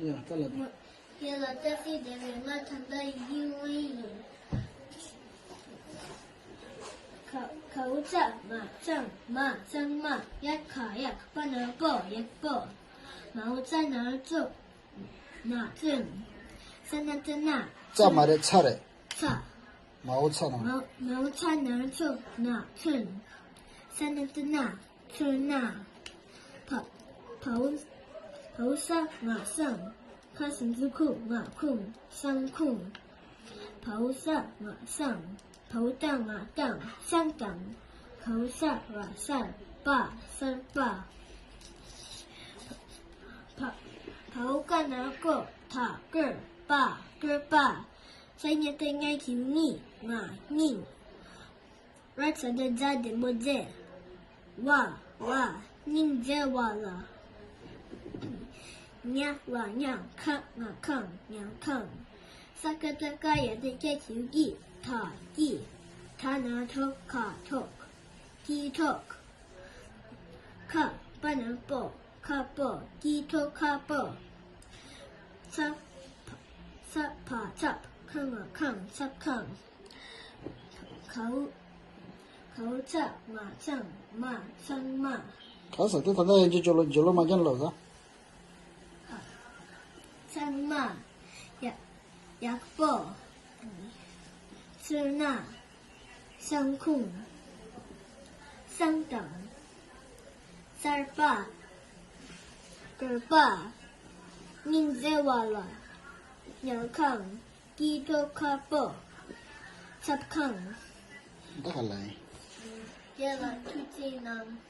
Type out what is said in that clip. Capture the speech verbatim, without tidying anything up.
ཡ་ད་ལ། ཡ་ལ་བཀྲ་ཤིས་བདེ་ལེགས། ང་ཐང་ད་ཡིན་ཝེ་ཡིན། ག་གའུ་ཚ་ང་ཚང་མ་ཚང་མ། ཡ་ག་ཡག་པ་ན་པོ་ཡག་པོ། མའོ་ཚ་ན་ཚོ་ན་ཚོན། ས་ན་ཚ་ན། ཚ་མ་རེད་ཚ་རེད། ཚ། མའོ་ཚ་ན། མའོ་མའོ་ཚ་ན་ཚོ་ན་ཚོན། ས་ན་ཚ་ན། ཚོན་ན། བ་བའོ་བའོ་ས་ང་སང་། ཁ་སང་ཚུ་ཁུ་ང་ཁུང་སང་ཁུང་། བའོ་ས་ང་སང་། བའོ་ཏ་ང་ཏང་སང་ཏང་། གའོ་ས་ང་སར་པ་སར་པ། བ་བའོ་ཀ་ན་ཀོ་ད་ཀིར་པ་ཀིར་པ། ས་ཉ་ཏ་ང་གི་ཉི་ང་སྙིང་། ར་ཚ་ད་ཛ་དེ་མོ་ཛེ། ཝ་ཝ། སྙིང་རྗེ་བ་ལ། ཉ་ལ་ཉ་ཁ་ང་ཁང་ཉ་ཁང་། ས་ཀ་ཏ་ཀ་ཡ་ཏ་སྐྱ་གི་སྐྱིད་ད་སྐྱིད། ད་ན་ཐོ་ཁ་ཐོག་སྐྱིད་ཐོག་ཁ་པ་ན་པོ་ཁ་པོ་སྐྱིད་ཐོག་ཁ་པོ། ཚ་ཚ་བ་ཚབ་ཁ་ང་ཁང་ཚབ་ཁང་། གའུ་གའུ་ཚ་ང་ཚང་མ་ཚང་མ། ག་ས་དེ་ད་ལྟ་ཡན་ཆད་ཅོ་ལོ་ཇོ་ལོ་མ་ཀྱང་ལོ་ས། ཚང་མ། ཡག་ཡག་པོ། ཚུར་ན། སང་ཁུང་། སང་ཏང་། སར་པ། གུར་པ། སྙིང་རྗེ་བ་ལ། ཉལ་ཁང་། སྐྱིད་ཐོག་ཁ་པོ། ཚབ་ཁང་། ད་ག་ལ་ཡིན། དེ་ལ་ཐུགས་རྗེ་གནང་།